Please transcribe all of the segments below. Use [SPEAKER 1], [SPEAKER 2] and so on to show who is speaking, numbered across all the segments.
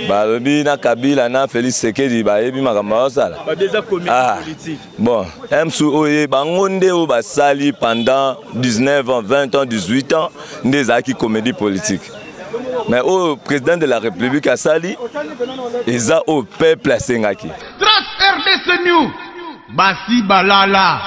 [SPEAKER 1] Balobi na Kabila na Félix Tshisekedi bayebi makambo bazosala. Ah, bon, msu oye bango nde oyo basali pendant 19 ans, 20 ans, 18 ans nde ezalaki comédie politique. Mais oyo président de la République asali eza oyo peuple asengaki.
[SPEAKER 2] Trace RDC News basi balala.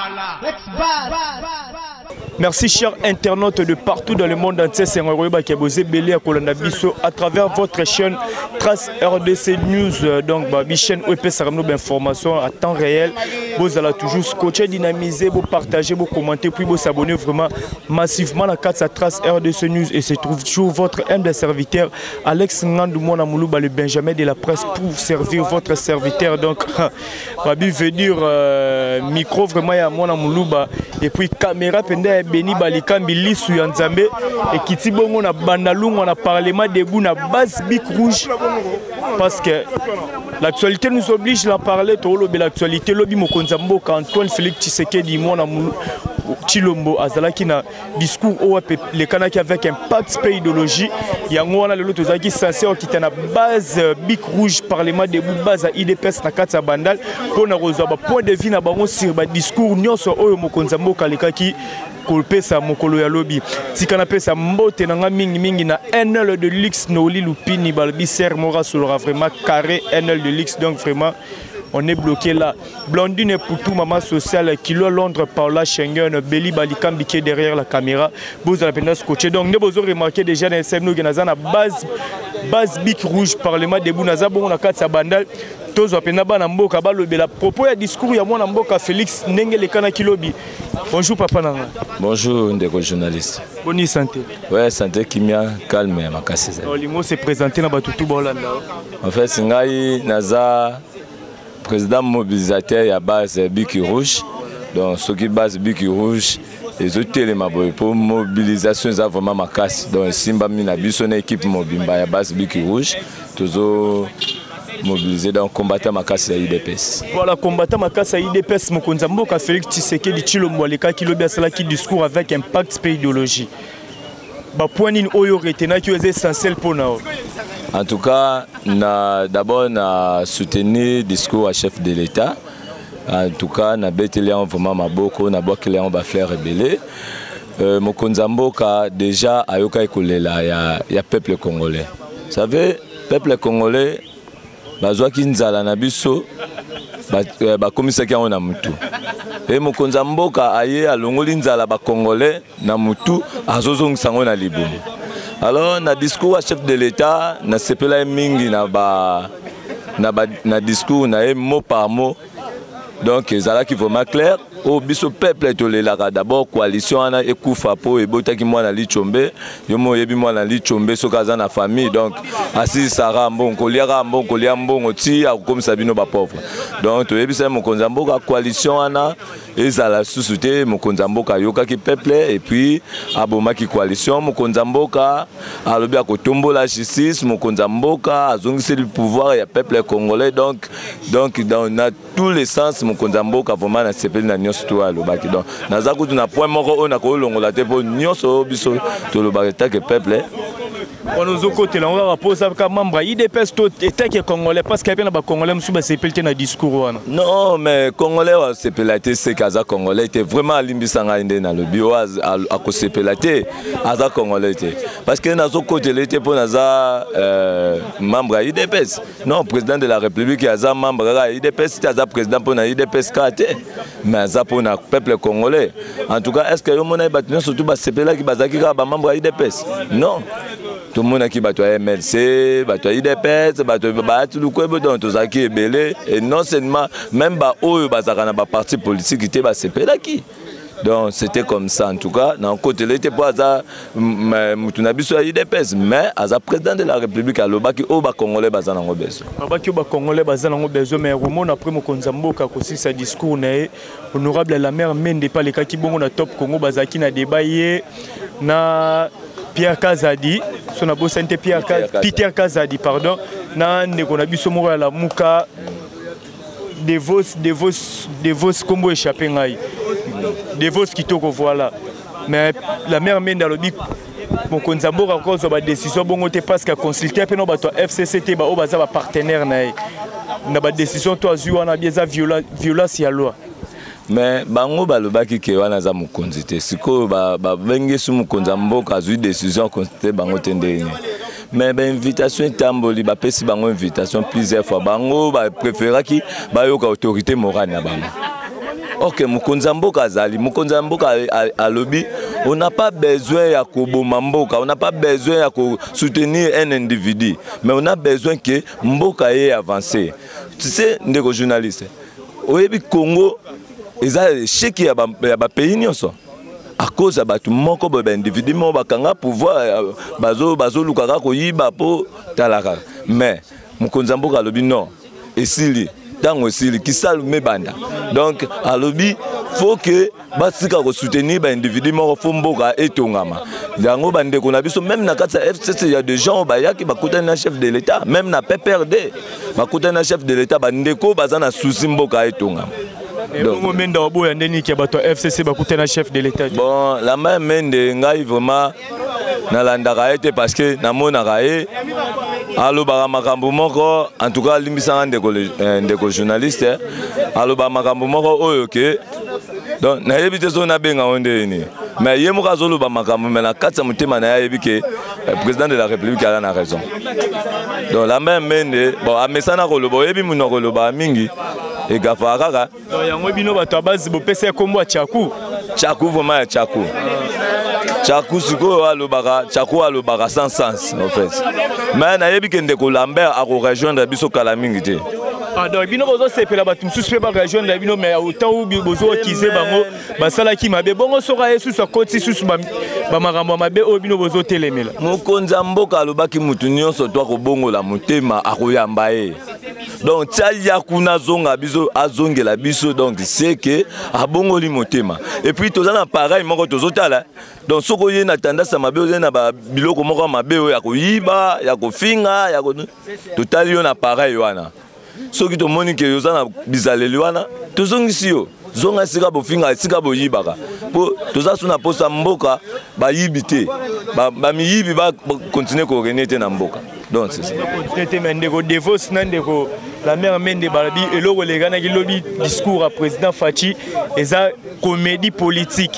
[SPEAKER 3] Merci chers internautes de partout dans le monde entier. C'est Ngoyeba Kebose Belé à Kolanda Bisso à travers votre chaîne Trace RDC News. Donc, bah, chaîne OEP Saramno information à temps réel. Vous allez toujours scotcher, dynamiser, vous partager, vous commenter, puis vous s'abonner vraiment massivement à la carte Trace RDC News. Et se trouve toujours votre humble serviteur Alex Ngandou Moulouba, le Benjamin de la presse pour servir votre serviteur. Donc, Babi veut dire micro vraiment ya Mwana Moulouba et puis caméra penda ya Beni Balikambi lisu ya Nzambe et kiti bongo na Bandalungwa na parlement debout na base bic rouge parce que l'actualité nous oblige à parler tolobe l'actualité lobi mokonzi mboka Antoine Félix Tshisekedi Mwana Tshilombo azalaki na discours oyo lekanaki avec impact mpe idéologie yango wana lelo tozalaki censé okita na base bic rouge parlement debout base ya UDPS na kati ya Bandal mpona kozwa ba point de vue na bango sur ba discours nyonso oyo mokonzi ya mboka alekaki kopesa mokolo ya lobi. Tika napesa mbote na nga mingimingi na NL de luxe Noli Lupini balobi ser mora solora vraiment carré NL de luxe, donc vraiment on est bloqué là. Blandine Poutou, maman sociale, Kilo Londres, Paola Schengen, Beli Balikambi qui est derrière la caméra. Vous allez peine scotché. Donc, nous avons remarqué déjà dans SM, nous avons la base bic rouge, Parlement debout, nous avons la carte bandal. Tous ont bana mboka, balobela propos ya discours ya mwana mboka Félix Ndenge lekana kilobi. Bonjour papa nanga.
[SPEAKER 1] Bonjour ndeko journaliste.
[SPEAKER 3] Bonne santé.
[SPEAKER 1] Ouais, santé kimia, calme makasi.
[SPEAKER 3] Olingo se présenter na batutu ba Hollande.
[SPEAKER 1] En fait, ngai naza président mobilisateur ya base Bic Rouge. Donc soki base Bic Rouge ezotelema boye po mobilisation eza vraiment makasi. Donc esimbami na biso na équipe mobimba ya base Bic Rouge tozo mobiliser donc combattant makasi ya UDPS.
[SPEAKER 3] Voilà, combattant makasi ya UDPS mokonzi mboka Félix Tshisekedi Tshilombo alekaki lobi asalaki discours avec impact pe idéologie. Ba point nini oyo retenaki oyo eza essentiel pour na?
[SPEAKER 1] En tout cas, na d'abord na soutenir discours à chef de l'État. En tout cas, na beteli yango vraiment maboko, na bwakeli yango ba fleurs ebele. Mokonzi ya mboka déjà ayokaki kolela ya peuple congolais. Vous savez, peuple congolais bazwaki nzala na biso, bakomisaki yango na mutu. E mokonzi ya mboka aye alongoli nzala ba congolais na mutu, azozongisa yango na libumu. Alors na discours ya chef de l'État, na sepela ye mingi na ba, na ba, na discours na ye mot par mot. Donc ezalaki vraiment clair. Oyo biso peuple tolelaka d'abord coalition wana ekufa po ebotaki mwana Lichombe. Yo mo oyebi mwana Lichombe soki aza na famille, donc asilisaka mbongo, koliaka mbongo, kolia mbongo ti akokomisa bino ba pauvre. Donc toyebisa mokonzi ya mboka coalition wana ezala susu te. Mokonzi ya mboka ayokaki peuple et puis abomaki coalition. Mokonzi ya mboka alobi akotombola justice. Mokonzi ya mboka azongiseli pouvoir ya peuple congolais. Donc, donc, dans, na tous les sens mokonzi ya mboka vraiment nasepeli na nyonso to alobaki. Donc naza kutu na point moko oyo nakolongola te po nyonso oyo biso tolobaka etake peuple.
[SPEAKER 3] Wana ozokotela ngo kaka po oza kaka membre ya UDPS to etake congolais, parce que ape na bacongolais mosusu basepeli te na discours wana.
[SPEAKER 1] Non, mais congolais oyo asepela te seke aza congolais te. Vraiment alimbisa ngai nde nalobi oyo akosepela te aza congolais te, parce que nazokotela te mpo naza membre ya UDPS. Non, président de la République aza membre kaka ya UDPS te, aza président mpo na UDPS kaka te, mais aza mpo na peuple congolais. En tout cas, est-ce que yo monaki bato nyonso tu basepelaki bazalaki kaka bamembre ya UDPS? Non, tomonaki bato ya MLC, bato ya UDPS, bato bayati lukwebo, donc tozalaki ebele. Et non seulement même baoyo bazalaka na baparti politique te basepelaki. Donc c'était comme ça. En tout cas, na côté était pas aza mutu na biso ya UDPS, mais aza président de la République alobaki oyo ba congolais baza nango besoin.
[SPEAKER 3] Alobaki oyo ba congolais baza nango besoin, mais romona après mokonzi ya mboka kosilisa discours na ye, honorable la mère Mende pa lekaki bongo na Top Congo, bazalaki na débat ye na Pierre Kazadi, so na bosani te Pierre
[SPEAKER 1] Peter Kazadi.
[SPEAKER 3] Peter Kazadi, pardon, na ndeko na biso moko ya Lamuka, Devos, Devos, Devos, kombo échappé ngai. Devos Kitoko, voilà. Mais la mère Mende alobi Mokonzi ya mboka akozwa badécision bongo te, parce que aconsulte mpe na bato ya FCC te, baoyo baza bapartenaire na ye na badécision to azwi wana. Bi eza violence ya loi.
[SPEAKER 1] Mais bango balobaki ke wana aza mokonzi te. Sikoyo babengisi mokonzi ya mboka, azwi décision, aconsulte bango te, ndenge nini? Mais bainvitation etamboli, bapesi bango invitation plusieurs fois, bango bapréféraki bayoka autorité morale na bango. Ok, mokonzi ya mboka azali mokonzi ya mboka, alobi on n'a pas besoin ya koboma mboka, on n'a pas besoin ya kosoutenir un individu, mais on a besoin ke mboka ye avance. Tu sais, ndeko journaliste, oyebi Congo eza échec ya bapays nyonso à cause ya bato moko boye, baindividu moko bakanga pouvoir, bazoluka kaka koyiba mpo tala kaka. Mais mokonzi ya mboka alobi non, esili, ntango esili, kisalu mebanda. Donc alobi faut ke batika kosoutenir baindividu moko, faut mboka etongama. Yango bandeko na biso, même na kati ya FCC, ya des gens oyo bayaki, bakutani na chef de l'État, même na PPRD bakutani na chef de l'État, bandeko baza na souci mboka etongama.
[SPEAKER 3] Bongo Mende waboya nde niki ya bato ya FCC bakutani na chef de l'État?
[SPEAKER 1] Bon, Lambert Mende, ngai vraiment nalandaka ye te, parce que namonaka ye alobaka makambo moko, en tout cas alimbisanga ndeko, ndeko journaliste, alobaka makambo moko oyo ke donc nayebi te soki nabenga ngo ndenge nini. Mais ye moko azoloba makambo, mais na kati ya motema na ye ayebi ke président de la République aza na raison. Donc Lambert Mende, bon, amesana koloba, oyebi monoko olobaka mingi, egafaka kaka.
[SPEAKER 3] Yango bino bato ya base bopesa ye nkombo ya Tchaku.
[SPEAKER 1] Tchaku, vraiment ya Tchaku, Tchaku. Sikoyo alobaka Tchaku, alobaka sans sens en fait. Mais nayebi ke ndeko Lambert akorejoindre biso kala mingi te.
[SPEAKER 3] Ah, donc bino bozosepela bato mosusu mpe barejoindre bino, mais autant bozoakize bango basalaki mabe. Bongo soki aye susu, akoti susu bamakambo ya mabe oyo bino bozotelemela?
[SPEAKER 1] Mokonzi ya mboka alobaki mutu nyonso to akobongola motema, akoyamba ye. Donc tia ya kuna, azonga biso, azongela biso. Donc c'est que abongoli motema. Et puis toza na pareil moko tozotala. Donc soki oye na tendance ya mabe, oye na biloko moko ya mabe oyo ya koyiba, ya kofinga, ya totali yo na pareil wana, soki tomoni ke oza na bizaleli wana, tozongisi yo, zonga esika bofinga, esika boyibaka, mpo toza so na posa mboka bayibi te, bamiyibi bakontinue korégner te na mboka. Donc c'est ça.
[SPEAKER 3] Te, mais ndeko Devos na ndeko Lambert Mende balobi eloko elekanaki lobi, discours ya président Fatshi eza comédie politique,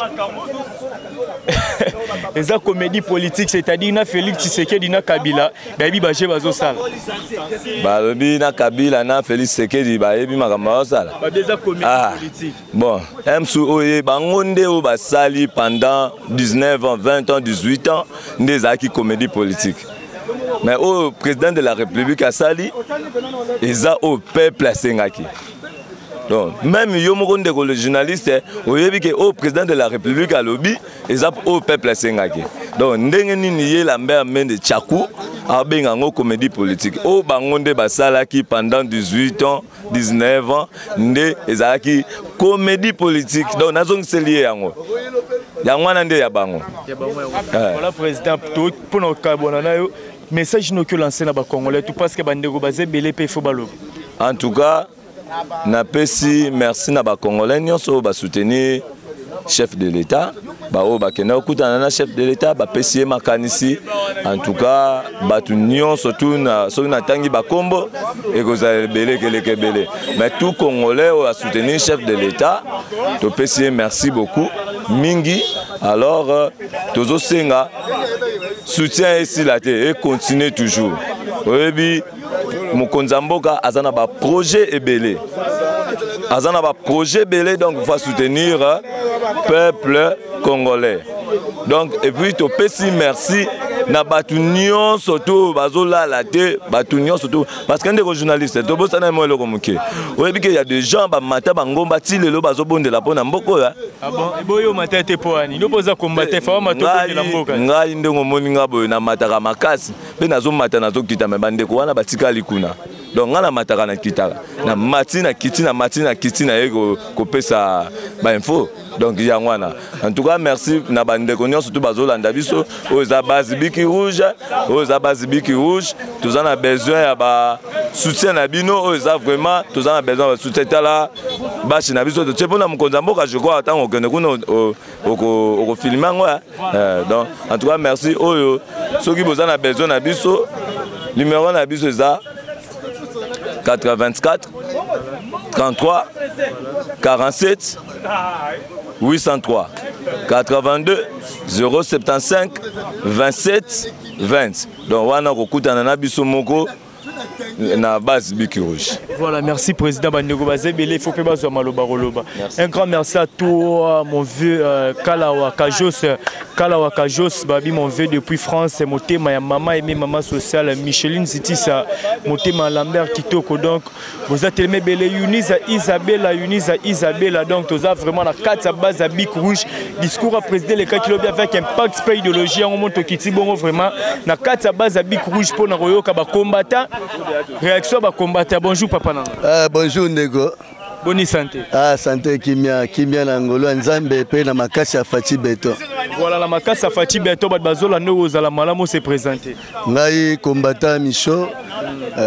[SPEAKER 3] eza comédie politique, c'est-à-dire na Félix Tshisekedi na Kabila bayebi baje bazosala.
[SPEAKER 1] Balobi na Kabila na Félix Tshisekedi bayebi makambo bazosala.
[SPEAKER 3] Babi eza comédie politique.
[SPEAKER 1] Bon, msu oyo bango nde oyo basali pendant 19 ans, 20 ans, 18 ans nde ezalaki comédie politique. Mais oyo président de la République asali eza oyo peuple asengaki. Donc même yo moko, ndeko le journaliste, oyebi ke oyo président de la République alobi eza oyo peuple asengaki. Donc ndenge nini ye Lambert Mende Tchaku abenga yango comédie politique? Oyo bango nde basalaki pendant 18 ans, 19 ans nde ezalaki comédie politique. Donc nazongiseli ye yango, yango wana nde ya bango.
[SPEAKER 3] Voilà, président, mpona kokabwana na yo, message noki olance na bacongolais tout, parce que bandeko baza ebele mpe il faut baloba.
[SPEAKER 1] En tout cas napesi merci na bacongolais nyonso oyo basoutenir chef de l'État, baoyo bakenda kokutana na chef de l'État, bapesi ye makanisi. En tout cas bato nyonso tu, soki natangi bakombo ekozala ebele, ekeleka ebele. Mais tout Congolais oyo asoutenir chef de l'État, topesi ye merci beaucoup mingi. Alors tozosenga soutien esila te, econtinue toujours. Oyebi mokonzi ya mboka aza na baprojet ebele, aza na baprojet ebele. Donc faut soutenir peuple congolais. Donc et puis topesi merci na bato nyonso to bazolala te, bato nyonso to, parce que ndeko journaliste, tobosana mo eloko moke. Oyebi ke ya des gens bamata bangomba ti lelo, bazobondela mpo na mboka oyo.
[SPEAKER 3] Ah bon, eboyo mata te mpo ani yo mpo oza combattant fa mata obondela mboka?
[SPEAKER 1] Ngai ndenge omoni nga boye, namataka makasi mpe nazomata, nazokita, me bandeko wana batikali kuna. Donc ngai namataka na kitaka na mati na kiti na mati na kiti na ye kopesa bainfo. Donc yango wana, en tout cas merci na bandeko nyonso to bazolanda biso. Oyo eza base Biki Rouge, oyo eza base Biki Rouge. Toza na besoin ya ba soutien na bino. Oyo eza vraiment, toza na besoin ya basoutien. Tala bâche na biso totie mpona mokonzi ya mboka. Je crois ntango okende kuna okofilme yango. Donc en tout cas merci. Oyo soki boza na besoin na biso, numéro na biso eza 84 33 47 803, 82 075 27 20. Donc wana kokutana na biso moko na base Biki Rouge.
[SPEAKER 3] Voilà, merci président. Bandeko bazebele, il faut que bazwa maloba koloba. Un grand merci à toi, mon vieux Kalawa Kajos, Kalawa Kajos, babi mon vieux depuis France, motema ya mama aimé, mama sociale Micheline Zitisa, motema Lambert Kitoko. Donc vous êtes tellement belle Yunisa Isabella, Yunisa Isabella. Donc toza vraiment na kati ya base ya Bic Rouge. Discours ya président le kilobi avec impact pe idéologie yango moto kiti bongo vraiment na kati ya base ya Bic Rouge mpona koyoka bacombattant, réaction ya bacombattant. Bonjour papa nanga.
[SPEAKER 4] Bonjour ndeko.
[SPEAKER 3] Boni santé?
[SPEAKER 4] Ah, santé kimia, kimia na ngolo ya Nzambe mpe na makasi ya Fatshi Béton.
[SPEAKER 3] Voilà, na makasi ya Fatshi Béton. Bato bazolanda oyo, ozala malamu, se présenter.
[SPEAKER 4] Ngai combattant Micho,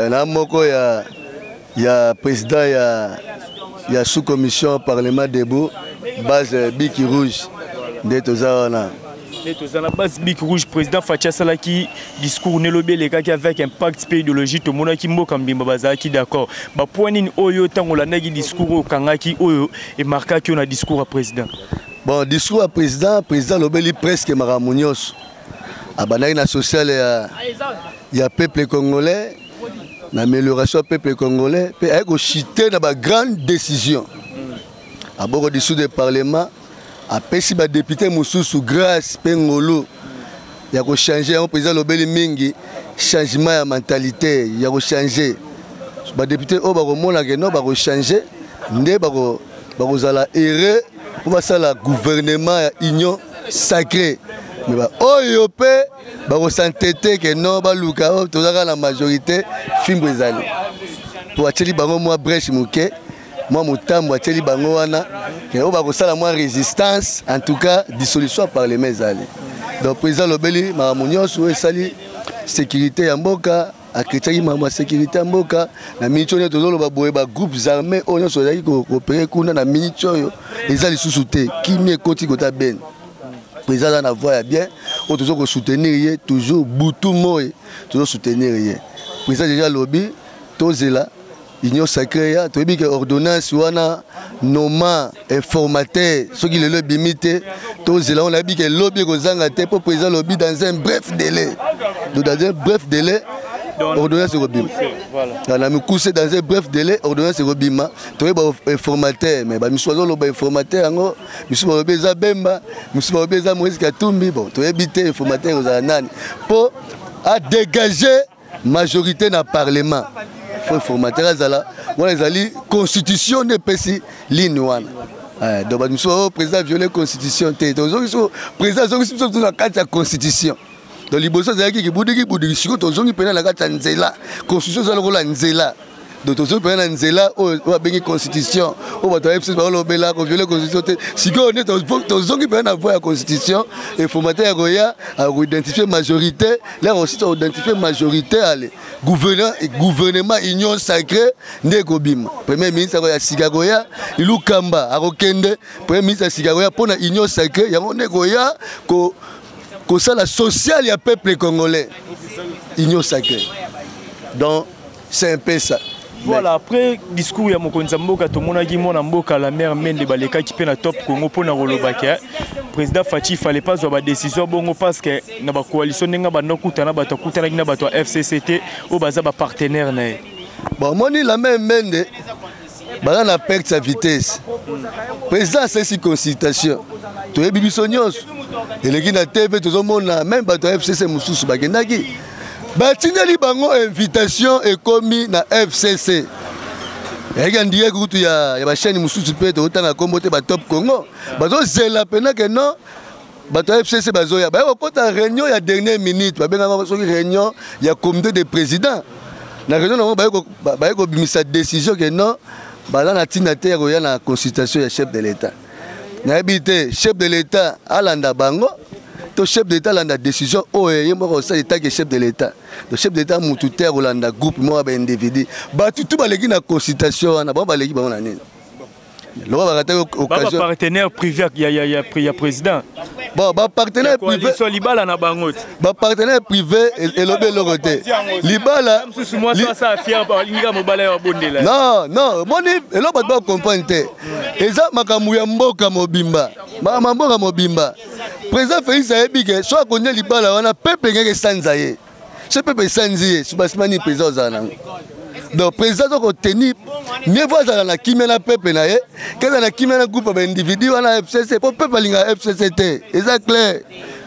[SPEAKER 4] na moko ya président ya sous-commission Parlement debout, base Biki Rouge, nde toza wana.
[SPEAKER 3] Nde toza na base Bic Rouge. Président Fatshi asalaki discours nelobi elekaki avec impact mpe idéologie. Tomonaki mboka mbimba bazalaki d'accord. Bapoint nini oyo ntango olandaki discours oyo okangaki, oyo emarkaki oyo na discours ya président?
[SPEAKER 4] Bon, discours ya président, président alobeli presque makambo nyonso. Abandaki na social ya peuple congolais, na amélioration ya peuple congolais, mpe aye kochuter na bagrande décision. Aboko dissoudre parlement, apesi badéputé mosusu grâce mpe ngolu ya kochanger yango. Président alobeli mingi changement ya mentalité, ya kochanger badéputé oyo bakomona ke no bakochanger nde bakozala heureux mpo basala gouvernement ya union sacrée. Mais baoyo mpe bakosantete ke no baluka oyo toza kaka na majorité, fimbo ezali po atieli bango mwa brèche moke, mwa motambo atieli bango wana ke oyo bakosala mwa résistance. En tout cas dissolution ya parlement ezali. Donc président alobeli makambo nyonso oyo esali sécurité ya mboka. Akritiaki makambo ya sécurité ya mboka. Na miniti oyo tozoloba boye, bagroupes armés oyo nyonso ezalaki koopérer kuna, na miniti oyo eza lisusu te. Kimi ekoti kota bene. Président aza na voie ya bien oyo toza kosoutenir ye toujours, butu moi tozosoutenir ye. Président déjà alobi tozela union sacrée ya toyebi ke ordonnance wana noma informateur soki lelo ebimi te, tozela ngo. Nayebi ke lobi ekozanga te, mpo président alobi dans un bref délai. Donc dans un bref délai ordonnance ekobima. Na mikuse, dans un bref délai ordonnance ekobima, toyeba informateur. Mais bamisusu bazoloba informateur yango, misusu balobi eza Bemba, misusu balobi eza Moïse Katumbi. Bon, toyebi te informateur kozala nani. Mpo adégage majorité na parlement, faut informateur azala wana. Ezali constitution nde epesi ligne wana. Donc bato mosusu oyo président viole constitution te, tozongi so président azongisi biso na kati ya constitution. Donc liboso ezalaki kibudiki budiki, sikoyo tozongi mpena na kati ya nzela. Constitution eza lokola nzela. Donc tozongi mpena na nzela oyo babengi constitution, oyo bato ya FCC balobela koviole constitution te. Sikoyo nde tozongi mpena na voie ya constitution. Informateur ya koya akoidentifie majorité, lere aussi toidentifie majorité, ale gouvernement union sacrée nde ekobima. Premier ministre ya sika koya, Ilukamba akokende, premier ministre ya sika koya mpona union sacrée, yango nde koya kosala social ya peuple congolais, union sacrée. Donc c'est un peu ça.
[SPEAKER 3] Voilà, après discours ya mokonzi ya mboka, tomonaki mwana mboka la mare Mende balekaki mpe na Top Congo mpona kolobaki président Fatshi fallait pas zwa badécision bongo, parce que na bacoalition ndenge banda okutana, bato akutanaki na bato ya FCC te oyo baza bapartenaire na ye.
[SPEAKER 4] Bon, omoni la mare Mende baza na perte ya vitesse. Président asalisi consultation, toyebi biso nyonso, eleki na TV, tozomona même bato ya FCC mosusu bakendaki, batindeli bango invitation ekomi na FCC, eyaki en direct kutu ya bachaîne mosusu mpe tokotanga nkombo te, batop Congo. Bazozela mpena ke non, bato ya FCC bazoya, baya kokɔta réunion ya dernière minute, babengaka soki réunion ya comité de président. Na réunion na bango, baye kobimisa décision ke non, baza na ntina te ya koya na consultation ya chef de l'État. Nayebi te, chef de l'État alanda bango to chef de l'État alanda décision oyo ye moko osala etake chef de l'État. Donc chef de l'État mutu te akolanda groupe moko ya baindividu. Bato tu baleki na consultation wana, bango baleki bango na nini? Lokola bakataki occasion.
[SPEAKER 3] Partenaire privé ya président.
[SPEAKER 4] Bon, bapartenaire privé.
[SPEAKER 3] Libala na bango te.
[SPEAKER 4] Bapartenaire privé elobi eloko te. Libala
[SPEAKER 3] mosusu, mwasi asala fier, alingi mobala ya babondela.
[SPEAKER 4] Non, omoni, eloko bato bacomprendre te, eza makambo ya mboka mobimba, makambo ya mboka mobimba. Président Félix ayebi ke so akonde libala wana, peuple ngeke esanza ye. So peuple esanzi ye, so basima nini président ozala nango? Donc président aza kotenir, mieux vaut azala na kimia na peuple na ye keza na kimia na groupe ya baindividu wana FCC, mpo peuple alingaka FCC te. Eza clair,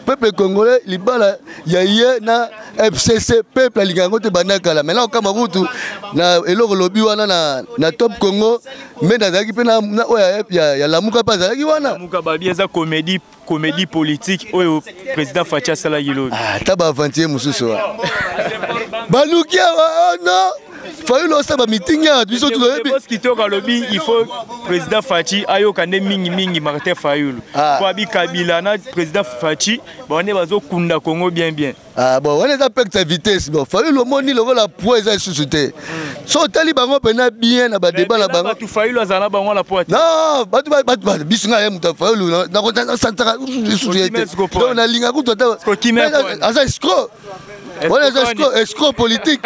[SPEAKER 4] peuple congolais, libala ya ye na FCC, peuple alingaka yango te banda kala. Maintenant okama kutu na eloko lobi wana na Top Congo, me nazalaki mpe na oyo ya Lamuka mpe azalaki wana.
[SPEAKER 3] Lamuka babi eza comédie, comédie politique oyo président Fatshi asalaki lobi.
[SPEAKER 4] Ata baaventurier mosusu wana baluki awa. Oh non, Fayulu osala bameeting awa, biso toyebi.
[SPEAKER 3] Kitoko alobi il faut président Fatshi ayoka nde mingimingi Martin Fayulu, po abi Kabila na président Fatshi bango nde bazokunda Congo bien bien.
[SPEAKER 4] Ah bon, wana eza perte ya vitesse. Bon, Fayulu omoni lokola poids eza lisusu te. So otali bango mpena bien na badébat na bango.
[SPEAKER 3] Bato Fayulu azala na bango na poids te.
[SPEAKER 4] Non, bato biso, ngai ye moto ya Fayulu, nasantaka lisusu ye te. Donc nalinga kutu ata aza escroc wana, eza escroc, escroc politique.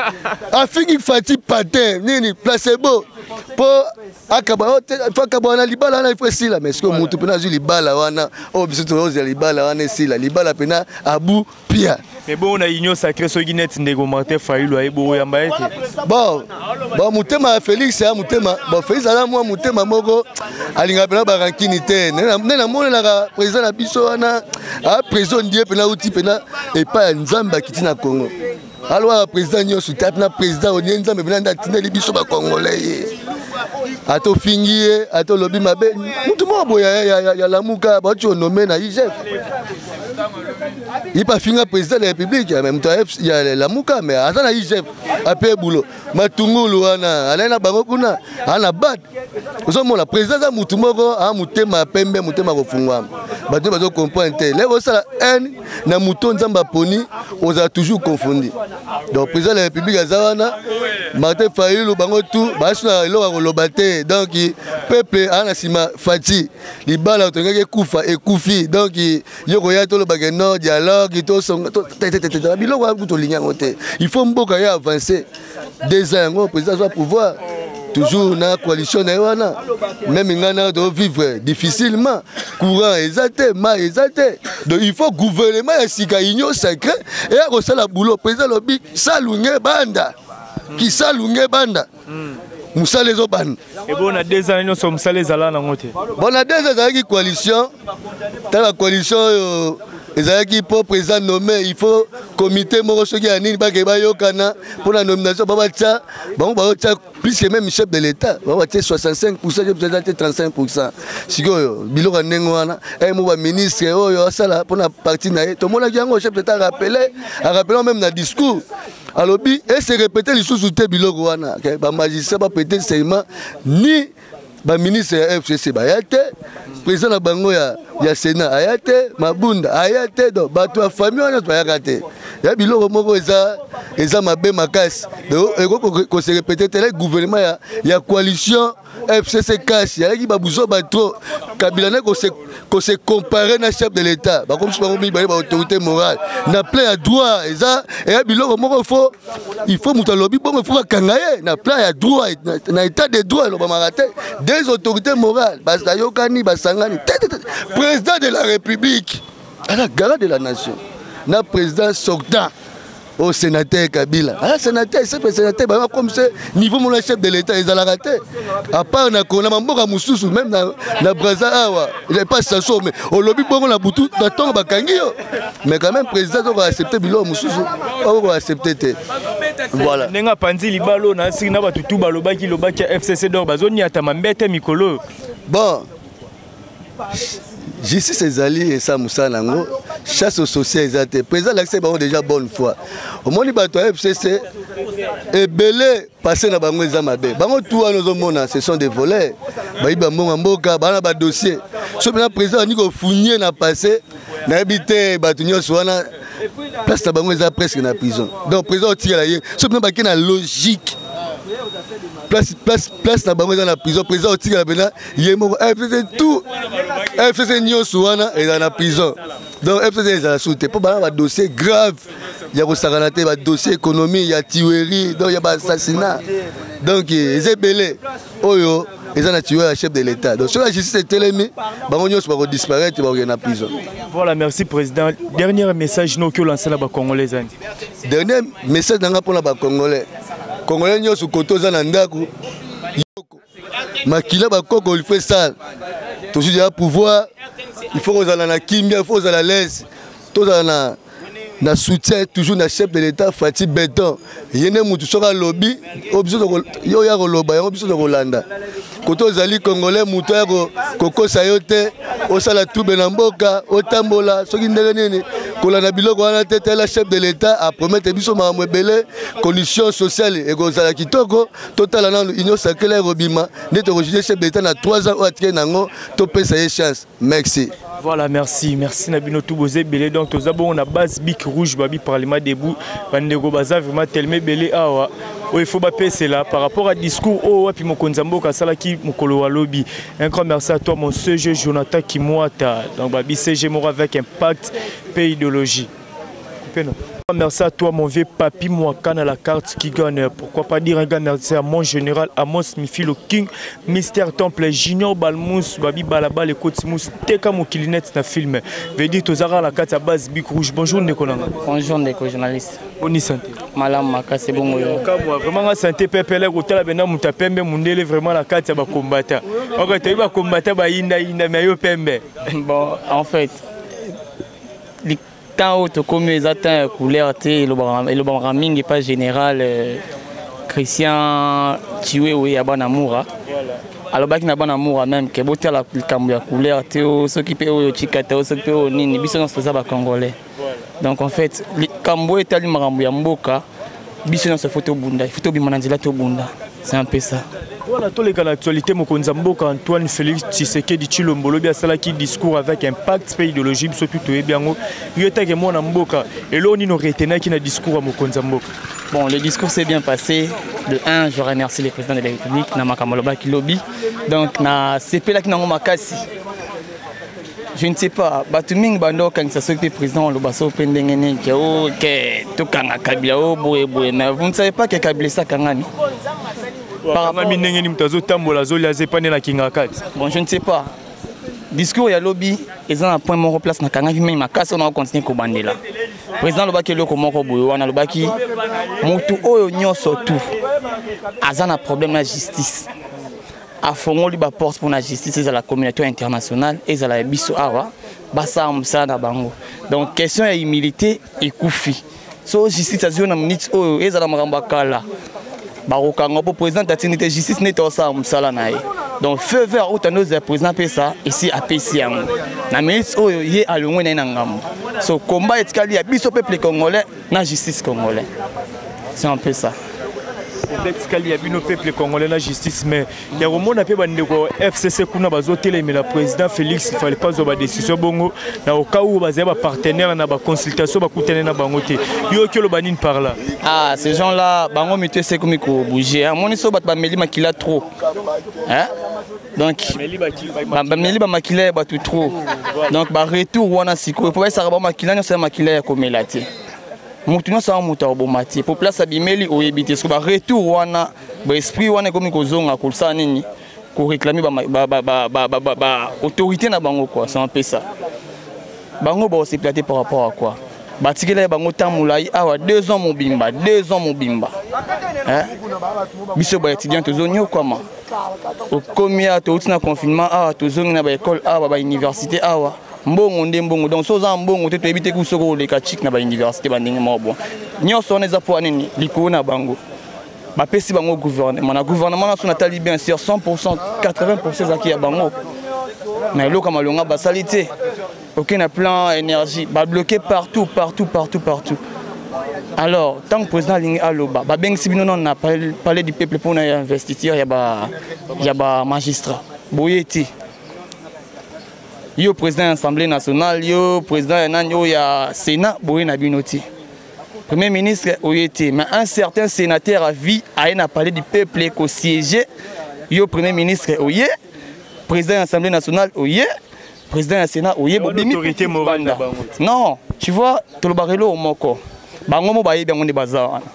[SPEAKER 4] Afingi Fatshi patin nini, placebo, mpo akaba akaba wana libala wana ifo esila. Mais sikoyo motu mpena azwi libala wana oyo biso tozozela libala wana esila, libala mpena abu pia.
[SPEAKER 3] Mais bon, na Union sacrée, soki neti ndeko Martin Fayulu ayebi, oyamba ye te?
[SPEAKER 4] Bon, motema ya Félix ya motema. Bon, Félix aza mwa motema moko, alingaka mpena barankini te. Nde namonelaka président na biso wana, a président ndie mpena uti mpena epai ya Nzambe, akiti na Congo alwaka président nyonso te, mpena président onie Nzambe mpena nde atindeli biso bacongolais ye. Ata ofingi ye, ata olobi mabe, mutu moko boye ya Lamuka bauti onommer na IGF, ye mpe afinga président de la République. Mais moto ya Lamuka, mais aza na IGF, ape bulo matungulu wana, alai na bango kuna, aa na bad. Ozomona président aza mutu moko aa motema ya pembe, motema kofungwama. Bato bazocomprendre te. Lelo osala haine na moto Nzambe aponi, ozala toujours confondi. Donc président de la République aza wana, Martin Fayulu, bango tu baasi na eloko ya koloba te. Donc peuple aa na nsima Fatshi. Libala tongaki ekufa, ekufi. Donc yo koya tolobake non dialogue, tosonga biloko wana, tolingi yango te. Il faut mboka ye avance. 2 ans yango président azwa pouvoir, toujours na coalition na ye wana. Même ngai na tovivre difficilement, courant eza te, mai eza te. Donc il faut gouvernement ya sika, Union sacrée, eya kosala boulot. Président alobi salunge banda, kisalunge banda, mosala ezobanda.
[SPEAKER 3] Ebo na 2 ans nyonso mosala ezala nango te?
[SPEAKER 4] Bon, na 2 ans ezalaki coalition. Tala coalition oyo ezalaki mpo président nommé, il faut comité moko soki ya nini bakei bayokana mpo na nomination. Babatya bango, baotya plus que même chef de l'État, bango batie 65, chef de l'État te 35. Sikoyo biloko ya ndenge wana, mo baministre oyo asala mpona parti na ye, tomonaki yango. Chef de l'État arappelé, arappelé même na discours, alobi ese répété lisusu te biloko wana. Bamagistrat baprêter serment, ni baministre ya FCC baya te, président na bango ya Sénat aya te, Mabunda aya te. Donc bato ya famille wana nyonso bayaka te. Ya biloko moko eza mabe makasi, donc ekoki kose répéter te. Gouvernement ya coalition FCC CACH yalaki babuzo batro. Kabila nde kose comparer na chef de l'État, bakomisi bango mibale baautorité morale na plein ya droit. Eza eya biloko moko, il faut moto alobi bongo, il faut bakanga ye na plein ya droit. Na état de droit elobamaka te des autorités morales bayokani, basangani te. Président de la République aza garant de la nation na président sortant au sénateur Kabila. Ah, sénateur, c'est sénateur, bah, comme c'est niveau mon chef de l'État, ezalaka te. À part na kona mboka mususu, même na Brazza awa, il est pas sasso, mais olobi bongo na butu na tongo bakangi yo. Mais quand même président doit accepter bilo mususu, on accepter te. Voilà.
[SPEAKER 3] Ndenge apanzi libalo na siki na bato tu balobaki lobaki ya FCC d'or, bazoniatama mbete mikolo.
[SPEAKER 4] Bon, justice ezali esa mosala yango. Chasse aux sorcières eza te. Président alakisaki bango déjà bonne foi. Omoni bato ya FCC ebele passé na bango eza mabe. Bango tout wana ozomona ce sont des voleurs. Bayibi ba mbongo ya mboka, bana ba dossier. Soki mpenza président alingi kofunie na passé, nayebi te bato nyonso wana place na bango eza presque na prison. Donc président otikala ye soki mpenza bake na logique place, place, place na bango eza na prison, président otikala mpenza ye moko. FCC tout, FCC nyonso wana ezala na prison. Donc FCC ezala su te mpo bana badossier grave ya kosakana te, badossier économie ya tuerie, donc ya baassassinat, donc eza ebele oyo eza na tuyau ya chef de l'État. Donc soki la justice etelemi, bango nyonso bakodisparaître, bakokende na prison.
[SPEAKER 3] Voilà, merci président. Dernier message noki olansa na bacongolais ezali?
[SPEAKER 4] Dernier message na nga mpona bacongolais, congolais nyonso kote oza na ndako, yoko makila bakoko il faut esala, tozwi deja pouvoir, il faut kozala na kimia, il faut kozala l'aise, tozala na soutien toujours na chef de l'État Fatshi Béton. Ye nde mutu soki alobi oyo biso yo oya koloba yango, biso tokolanda. Kote ozali congolais, moto aya kokosa yo te, osala trouble na mboka, otambola soki ndenge nini, kolanda biloko wana te. Tala, chef de l'État apromettre biso makambo ebele, condition sociale ekozala kitoko. Totala nanu union sacrée ekobima nde tokojuge chef de l'État na 3 ans oyo atikali nango. Topesa ye chance. Merci.
[SPEAKER 3] Voilà, merci. Merci na bino tout boza ebele. Donc toza bongo na base Bic Rouge, babi Parlement debout. Bandeko baza vraiment tellement ebele awa. Oyo il faut bapesela par rapport à discours oyo wapi mokonzi ya mboka asalaki mokolo wa lobi. Un grand merci à toi mon CG Jonathan Kimwata. Donc babi CG moko avec impact pe idéologie. Coupez-nous. Merci à toi mon vieux Papi Mwakana, la carte qui gagne. Pourquoi pas dire un grand merci à mon général Amos Mifilo King, Mister Temple, Junior Balmous, Babi Balabal et Kotimous, Teka Mokilinet na film. Veut dire tozara la carte à base Bic Rouge. Bonjour Ndeko nanga.
[SPEAKER 5] Bonjour Ndeko journaliste.
[SPEAKER 3] Boni santé?
[SPEAKER 5] Malamu makasi, bongo yo?
[SPEAKER 3] Kamwa vraiment nga santé pepele kotala bena muta pembe mundele vraiment la carte ya ba combattant. Ok, toyi ba combattant ba yinda yinda mais yo pembe.
[SPEAKER 5] Bon, en fait, temps oyo tokomi eza temps ya couleur te. Elobamaka mingi pa général Christian Chiwewe ya bana Mura, alobaki na bana Mura même ke botala likambo ya couleur te, o soki mpe oyo tika te, o soki mpe oyo nini, biso nyonso toza bacongolais. Donc en fait, likambo oyo etali makambo ya mboka, biso nyonso faut tobunda, faut tobima na nzela, tobunda. C'est un peu ça.
[SPEAKER 3] Voilà, toleka na actualité. Mokonzi ya mboka Antoine Félix Tshisekedi Tshilombo lobi asalaki discours avec impact mpe idéologie. Biso tu toyebi yango. Yo etake mwana mboka, eloko nini oretenaki na discours ya mokonzi ya mboka?
[SPEAKER 5] Bon, le discours s'est bien passé. De un, je remercie le président de la République na makambo alobaki lobi. Donc na sepelaki nango makasi. Je ne sais pas, bato mingi bando okangisa soki mpe président oloba so mpe ndenge nini ke o ke tokanga Kabila o boye boye, mais vous ne savez pas que Kabila esakangani.
[SPEAKER 3] Akangami ndenge nini? Moto azotambola, azolia, aza epande na kinga kati.
[SPEAKER 5] Bon, je ne sais pas, discours ya lobi eza na point moko place nakangaki mingi makasi oyo nakocontinue kobandela. Président alobaki eloko moko boye wana, alobaki motu oyo nyonso tu aza na problème na justice, afongoli baporte mpona justice, ezala communauté internationale, ezala ya biso awa, basala mosala na bango. Donc question ya humilité ekufi. So justice azwi na minute oyo, ezala makambo ya kala, bakokanga mpo président atindi te. Justice nde tosala mosala na ye. Donc feu vert oyo tandi ozala président apesa, esi apesi yango na minute oyo, ye alongwe na ye na ngambo. So combat etikali ya biso peuple congolais na justice congolais. C'est un peu ça.
[SPEAKER 3] Etikali ya bino peuple congolais na justice. Mais ya komona mpe bandeko FCC kuna bazotelemela président Félix, fallait pas zwa badécision bongo na oka oyo bazali bapartenaire na baconsultation, bakutani na bango te. Yo oki oloba nini par là?
[SPEAKER 5] Ah, ces gens là, bango mito esekomi kobouge. Amoni so bato bameli makila trop, hein? Donc bameli bamakila ya bato trop. Donc baretour wana sikoyo mpo bayesaka bango makila nyonso ya makila ya komela te, motu nyonso aya moto akoboma te po place abimeli oyebi te. Soki baretour wana, baesprit wana ekomi kozonga kosala nini, koréclame baautorité na bango quoi. C'est un peu ça. Bango bakosepela te par rapport à quoi batikela ye bango temps molai awa, 2 ans mobimba, 2 ans mobimba. Biso baétudiant tozonyokwama. Okomi awa, touti na confinement awa, tozongi na baécole awa, bauniversité awa, mbongo nde mbongo. Donc so oza na mbongo te, toyebi te ku soki oleka chik na bauniversité bandenge moko. Bon, nyonso wana eza mpo nini? Likolo na bango bapesi bango gouvernement. Na gouvernement na so natali bien sûr, 100, 80 ezalaki ya bango. Na eloko ya malonga basali te. Ok, na plan énergie, ba bloqué partout, partout, partout, partout. Alors, tant que président alingi aloba, babengisi bino nano na palais du peuple mpona ya investiture ya ba magistrat. Boye te. Yo président ya Assemblée nationale, yo président ya nani oyo ya Sénat, boye na bino te. Premier ministre oye te, mais un certain sénateur à vie aye na palais du peuple ko siéger. Yo premier ministre oye, président ya Assemblée nationale oye, président ya Sénat oye, bobimi
[SPEAKER 3] autorité morale na bango.
[SPEAKER 5] Non, tu vois, tolobaka eloko moko. Bango mo bayebi yango nde baza wana.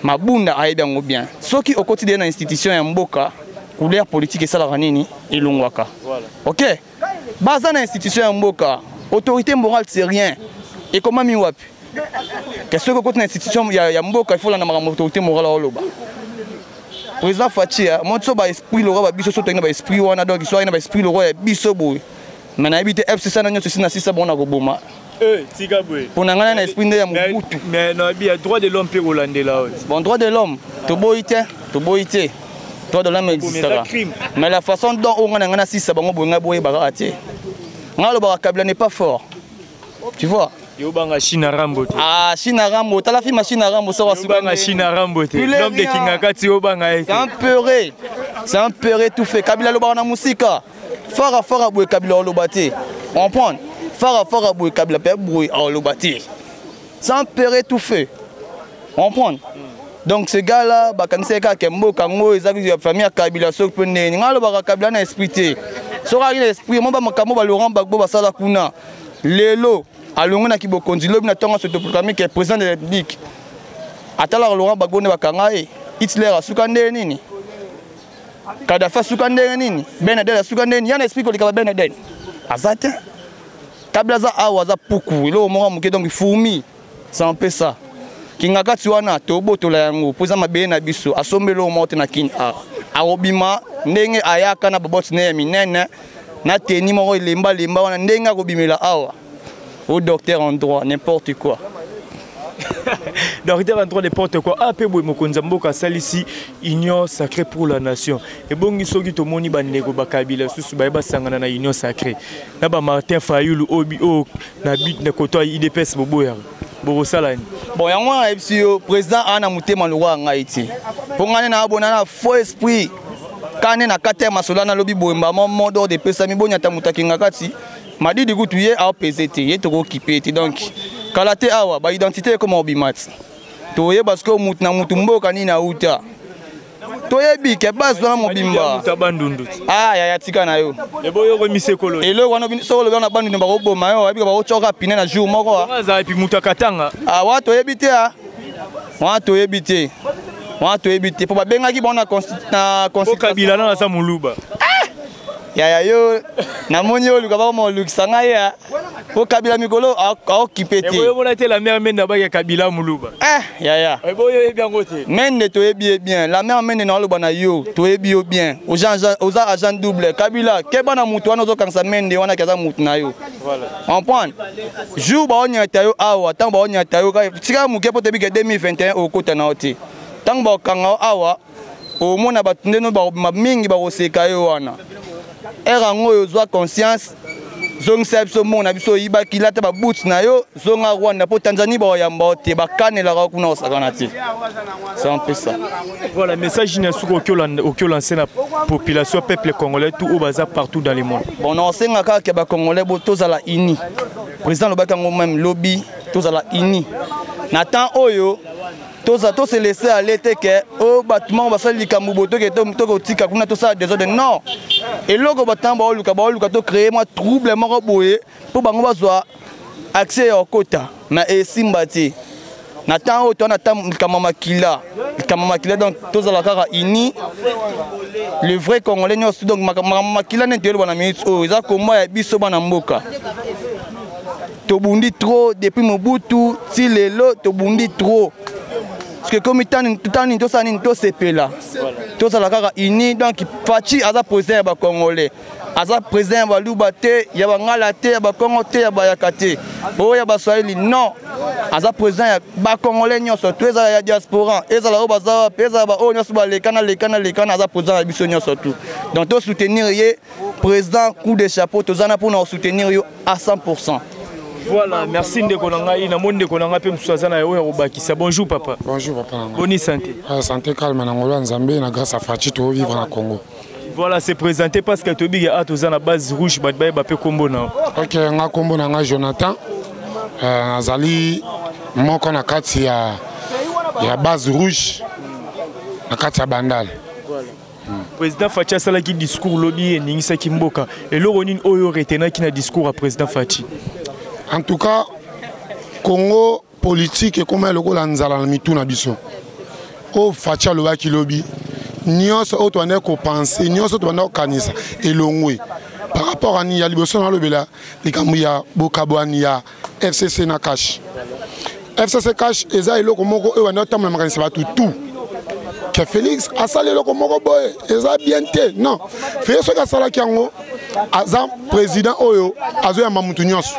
[SPEAKER 5] Mabunda ayebi yango bien. Soki okoti deya na institution ya mboka, couleur politique esalaka nini? Elongwaka. Ok? Baza na institution ya mboka, autorité morale c'est rien. Ekomami wapi? Ke soki okoti na institution ya mboka, il faut landa makambo autorité morale aoloba. Président Fatshi, mo so ba esprit lora ba biso so toyina ba esprit wana, donc so ayina ba esprit lora ya biso boye. Mais nayebi te FCC na nyonso esi na sisa bango na koboma.
[SPEAKER 3] Tika boye.
[SPEAKER 5] Mpo na ngai na esprit nde ya Mobutu.
[SPEAKER 3] Mais nayebi ya droit de l'homme mpe kolandela oyo.
[SPEAKER 5] Bon, droit de l'homme, toboyi te, toboyi te. Droit de l'homme existera. Mais la façon dont oyo ngai na ngai nasisa bango boye, ngai boyebaka te. Ngai alobaka Kabila n'est pas fort. Tu vois?
[SPEAKER 3] Yo banga China Rambo te.
[SPEAKER 5] Ah, China Rambo, tala film China Rambo so
[SPEAKER 3] wasuka. Banga China Rambo te. L'homme de Kingakati yo banga
[SPEAKER 5] ye. C'est un peuré. C'est un peuré tout fait. Kabila lobaka na musika. Fara fara boye Kabila oloba te. Comprendre? Fara fara boye Kabila pe boye oloba te. C'est un peuré tout fait. Comprendre? Donc ce gars-là, bakanisa kaka mboka ngo ezaki ya famille ya Kabila soki pe ndenge. Nga lobaka Kabila na esprit te. Soki aki na esprit, mo ba makambo ba Laurent Gbagbo basala kuna. Lelo alongwe na kibokonzi lobi na ntongo s'autoproclamer que président de la République. Atalaka Laurent Gbagbo nde bakanga ye. Hitler asuka ndenge nini? Kadhafi asuka ndenge nini? Ben Aden asuka ndenge nini? Yana esprit koleka ba Ben Aden. Aza te. Kabila aza awa aza puku, eloko moko moke donc fourmi. C'est un peu ça. Kingakati wana tobotola yango mpo eza mabele na biso, asombeli oyo moko te na Kin a akobima ndenge ayaka na baboti ne ya minene na teni moko elemba lemba wana ndenge akobimela awa au docteur en droit n'importe quoi.
[SPEAKER 3] Docteur en droit n'importe quoi. Ah, pe boye mokonzi ya mboka asalisi union sacrée pour la nation. Ebongi soki tomoni bandeko bakabila susu baye basangana na union sacrée na ba Martin Fayulu oyo oyo na but na koto ya UDPS boboyaka bokosala nini?
[SPEAKER 5] Bon, yango wana nayebisi yo président aza na motema lokola ngai te, mpo ngai nde naabona na faux esprit kane na kati ya masolo nalobi boye mbama mot d'ordre epesami bonyata moto akenga kati madidi kutu ye aopese te ye tokokipe te. Donc kala te awa ba identité ekoma obima ti toyeba sikoyo mutu na mutu mboka nini auta, toyebi ke base wana mobimba. Ah, yaya tika na yo eloko wana, soki olobi wana Bandundu bakoboma yo, oyebi bakotyoka pine na jour moko.
[SPEAKER 3] Epi moto akatanga.
[SPEAKER 5] Ah, wana toyebi te, a wana toyebi te, wana toyebi te mpo babengaki bango na
[SPEAKER 3] Kabila na aza moluba.
[SPEAKER 5] Yaya yo namoni yo oluka bakoma olukisa ngai ya po Kabila mikolo aokipe te.
[SPEAKER 3] Oyomona te la mère Mende abaki Kabila moluba.
[SPEAKER 5] Eh yaya
[SPEAKER 3] eboyo oyebi yango te.
[SPEAKER 5] Mende toyebi ye bien, la mère Mende na oloba na yo toyebi yo bien, oza agent double Kabila keba na mutu wana ozokangisa Mende wana ke aza mutu na yo. Comprendre jour baonyata yo awa, ntango baonyata yo tika moke mpo toyebi ke 2021 okota na yo te, ntango bakokanga yo awa omona bato ndeno bakobima mingi bakoseka yo wana ere yango oyo ozwa conscience, zongisa biso mbongo na biso oyibaki, lata babuti na yo zonga Rwanda mpo Tanzanie bakoyamba yo te, bakanelaka kuna kosakana te. C'est un peu ça.
[SPEAKER 3] Voilà message na suka oki olancer na population peuple congolais tout oyo baza partout dans le monde.
[SPEAKER 5] Bon, na osenga kaka ke bacongolais bo tozala uni. Président alobaki yango même lobi, tozala uni na temps oyo, toza tose laisser aller te ke oyo bato moko basali likambo boye toke tokotika kuna tosala désordre. Non, eloko bato ntango baoluka baoluka tocréer mwa trouble moko boye mpo bango bazwa accès ya kokota, mais esimba te na temps oyo toa na temps likambo makila, likambo makila. Donc tozala kaka uni, le vrai congolais nyonso. Donc makambo makila nde toyeloba na minute oyo eza komba ya biso bana mboka. Tobundi trop depuis Mobutu ti lelo, tobundi trop parce que komi tani nini tosala nini, tosepela, tozala kaka uni. Donc Fatshi aza président ya bacongolais, aza président ya baluba te, ya bangala te, ya bakongo te, ya bayaka te, oyo ya baswahili non, aza président ya bacongolais nyonso to ezala ya diaspora, ezala oyo baza wapi, ezala baoyo nyonso balekana lekana lekana, aza président ya biso nyonso tu. Donc tosoutenir ye. Président, coup de chapeau, toza na mpona soutenir yo à 100.
[SPEAKER 3] Voilà, merci ndeko na ngai. Namoni ndeko na ngai mpe mosusu aza na oyo ya kobakisa. Bonjour papa.
[SPEAKER 6] Bonjour papa na ngai.
[SPEAKER 3] Boni santé?
[SPEAKER 6] Ah, santé calme, na ngolo ya Nzambe, na grâce à Fatshi tovivre na Congo.
[SPEAKER 3] Voilà, c'est présenté parce que toyebi ke toza na base rouge, bato bayeba mpe kombo na.
[SPEAKER 6] Ok, nga kombo na ngai Jonathan, nazali moko na kati ya base rouge na kati ya Bandal.
[SPEAKER 3] Président Fatshi asalaki discours lobi, eningisaki mboka. Eloko nini oyo retenaki na discours ya président Fatshi?
[SPEAKER 6] En tout cas, Congo politique ekóma lokola nzala na mitu na biso. Oyo Fatshi alobaki lobi nyonso, oyo tobandaki kopenser nyonso, tobandaki kokanisa, elongwe. Par rapport ani ya liboso, nalobela likambo ya bokabwani ya FCC na CACH. FCC CACH eza eloko moko oyo bandi otambola makanisa bato tout ke Félix asali eloko moko boye, eza bien te. Non, Félix soki asalaki yango, aza président oyo azoyamba mutu nyonso.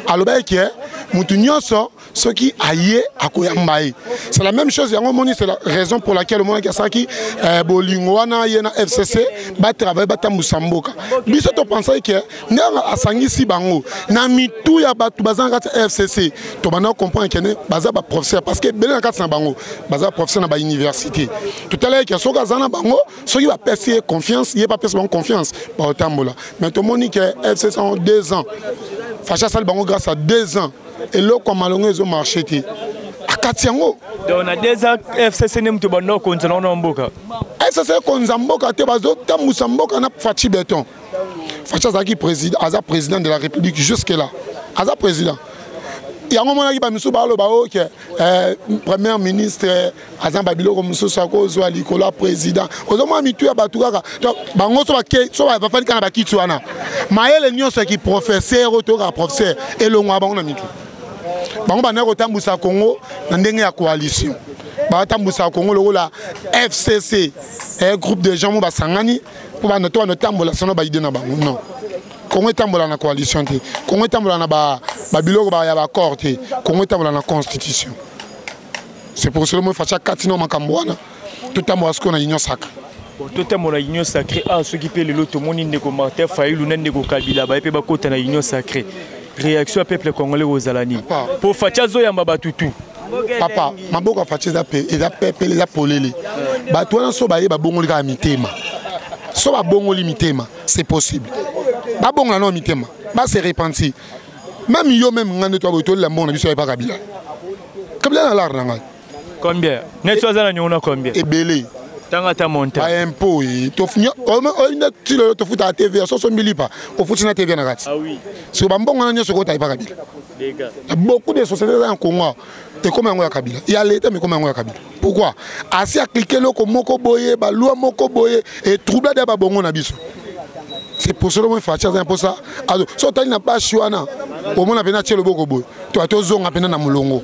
[SPEAKER 6] Alobaki ke mutu nyonso soki aye, akoyamba ye. C'est la même chose yango omoni, c'est la raison pour laquelle omonaki asalaki bolingo wana, ye na FCC batravaille, batambusa mboka. Biso topensaki ke ndenge asangisi bango na mitu ya bato baza na kati ya FCC, tobanda comprendre kene baza baprofesseur, parce que ebele na kati na bango baza baprofesseur na bauniversité. Totalaki ke soki aza na bango, soki bapesi ye confiance, ye bapesi bango confiance, baotambola. Mais tomoni ke FCC en 2 ans, Fatshi asali bango grâce à 2 ans, eloko ya malongo ezomarche te, akati yango.
[SPEAKER 3] Donc na 2 ans, FCC nde moto banda okonza nango na mboka?
[SPEAKER 6] FCC ekonza mboka te, bazotambusa mboka na Fatshi Béton. Fatshi azalaki président, aza président de la République jusque là, aza président. Yango monaki bamisusu baloba oke premier ministre aza babiloko mosusu akozwa likolo ya président. Ozomona mitu ya bato kaka bango so bafandi kaka na bakiti wana, mayele nyonso ya kiprofesseur oyo toyokaka professeur elongwa bango na mitu. Bango bandaki kotambusa Congo na ndenge ya coalition, batambusa Congo lokola FCC, groupe de gens mo basangani mpo bana to bana otambola sono baide na bango. Non, Congo etambola na coalition te, Congo etambola na babiloko ya baaccord te, Congo etambola na constitution. C'est pour cela moi Fatshi akati na makambo wana, totambola sikoyo na union sacrée.
[SPEAKER 3] Bon, totambola union sacrée. Ah, soki mpe lelo tomoni ndeko Martin Fayulu na ndeko Kabila baye mpe bakota na union sacrée, réaction ya peuple congolais kozala nini? Po Fatshi azoyamba bato tu.
[SPEAKER 6] Papa, maboko ya Fatshi eza pepele, eza polele. Bato wana so baye, babongoli kaka mitema. So babongoli mitema, c'est possible. Babongola nao mitema, base repentir. Même yo, même nga, nde toyaboye, tolela mbongo na biso ya epa Kabila. Kabila na lar na ngai.
[SPEAKER 3] Combien neti aza na niongo na combien?
[SPEAKER 6] Ebele.
[SPEAKER 3] Tanga ata montant.
[SPEAKER 6] Baimpôt oyo ti lelo tofutaka TVA. So osombi lipa, ofuti na TVA na kati. Soki bambongo wana nyonso ekota epa Kabila. Beaucoup de société eza na Congo, ekoma yango ya Kabila, ya leta, mais ekoma yango ya Kabila. Pourquoi? Asi aklike eloko moko boye, baloi moko boye etrouble ya babongo na biso. C'est pour cela moi Fatshi aza mposa. So otali na bashi wana, omona mpena atie loboko boye, to tozonga mpena na molongo.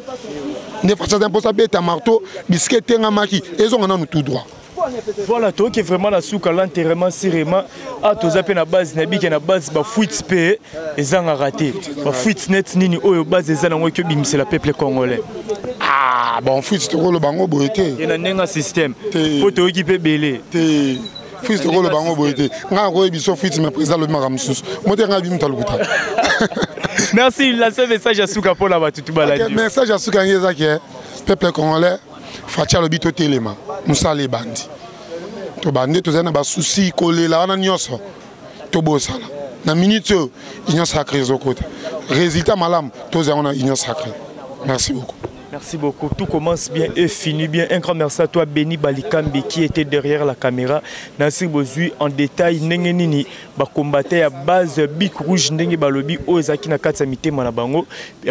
[SPEAKER 6] Nde Fatshi aza mposa beta marteau, bisika etengamaki ezonga nanu tout droit.
[SPEAKER 3] Voilà, toyoki vraiment na suka l'enterrement sirema. A toza mpe na base na bike, na base bafuite mpe ezangaka te. Bafuite net nini oyo base eza nango eki obimisela peuple congolais?
[SPEAKER 6] Ah bon, fuite tokoloba yango boye te.
[SPEAKER 3] Ye na ndenge ya système, mpo toyoki mpe ebele.
[SPEAKER 6] Te, fuite tokoloba yango boye te. Ngai nakoyebi so fuite, mais président alobi makambo mosusu mo te, ngai bi moto alokuta.
[SPEAKER 3] Merci. Lance message ya suka mpona bato tu balandi.
[SPEAKER 6] Message ya suka yangi eza ke peuple congolais, Fatshi alobi totelema, mosala ebandi. Tobandi, tozali na basusi kolela wana nyonso tobosana. Na minute oyo union sacrée ezokota résultat malamu, tozwa yango na union sacrée. Merci beaucoup.
[SPEAKER 3] Merci beaucoup. Tout commence bien et finit bien. Un grand merci à toi, Benny Balikambi, qui était derrière la caméra. Nancy Bozui, en détail, ndenge nini, ba combattre à base Bic Rouge, ndenge balobi, oyo ezaki na kati ya mitema na bango,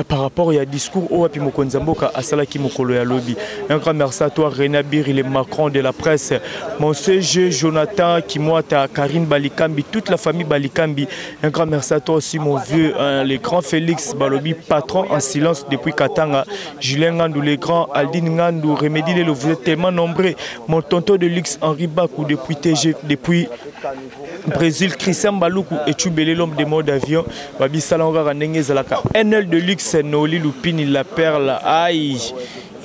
[SPEAKER 3] par rapport à discours oyo wapi mokonzi ya mboka asalaki mokolo ya lobi. Un grand merci à toi, René Abiri, le Macron de la presse. Mon CG, Jonathan Kimwata, Karine Balikambi, toute la famille Balikambi. Un grand merci à toi aussi, mon vieux, hein, le grand Félix Balobi, patron en silence depuis Katanga. Julien Ngandou, le grand Aldine Ngandou, Remédi Lelo, vous êtes tellement nombreux. Mon tonton de luxe, Henri Bakou, depuis TG, depuis Brésil, Christian Baloukou et Chubele, l'homme des modes d'avion. Babi Salangara Ndenge Zalaka. NL de luxe, Noli Lupini, la perle. Aïe.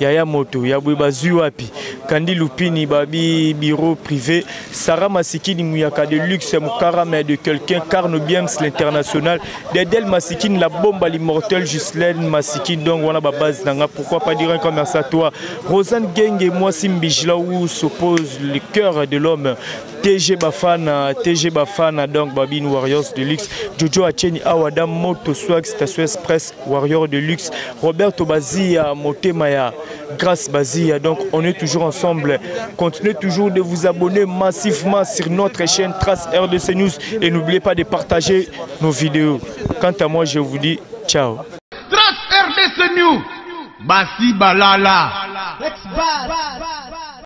[SPEAKER 3] Yaya Moto, Yabwe Bazui Wapi, Kandi Lupini, Babi Bureau Privé, Sarah Masikini Mouyaka de luxe, Moukarame de quelqu'un, Carno Biems, l'international, Dedel Masikini, la bombe à l'immortel, Ghislaine Masikini, donc voilà ma base nanga, pourquoi pas dire un grand merci à toi. Rosanne Geng et moi, Simbijla, où s'oppose le cœur de l'homme. TG Bafana, TG Bafana, donc Babine Warriors de luxe, Jojo Acheni Awada, Moto Swag, Station Express, Warrior de luxe, Roberto Bazia, Motemaya, Grâce Bazia. Donc on est toujours ensemble. Continuez toujours de vous abonner massivement sur notre chaîne Trace RDC News et n'oubliez pas de partager nos vidéos. Quant à moi, je vous dis ciao.
[SPEAKER 2] Trace RDC News. Basi Balala.
[SPEAKER 7] Ex-Bad.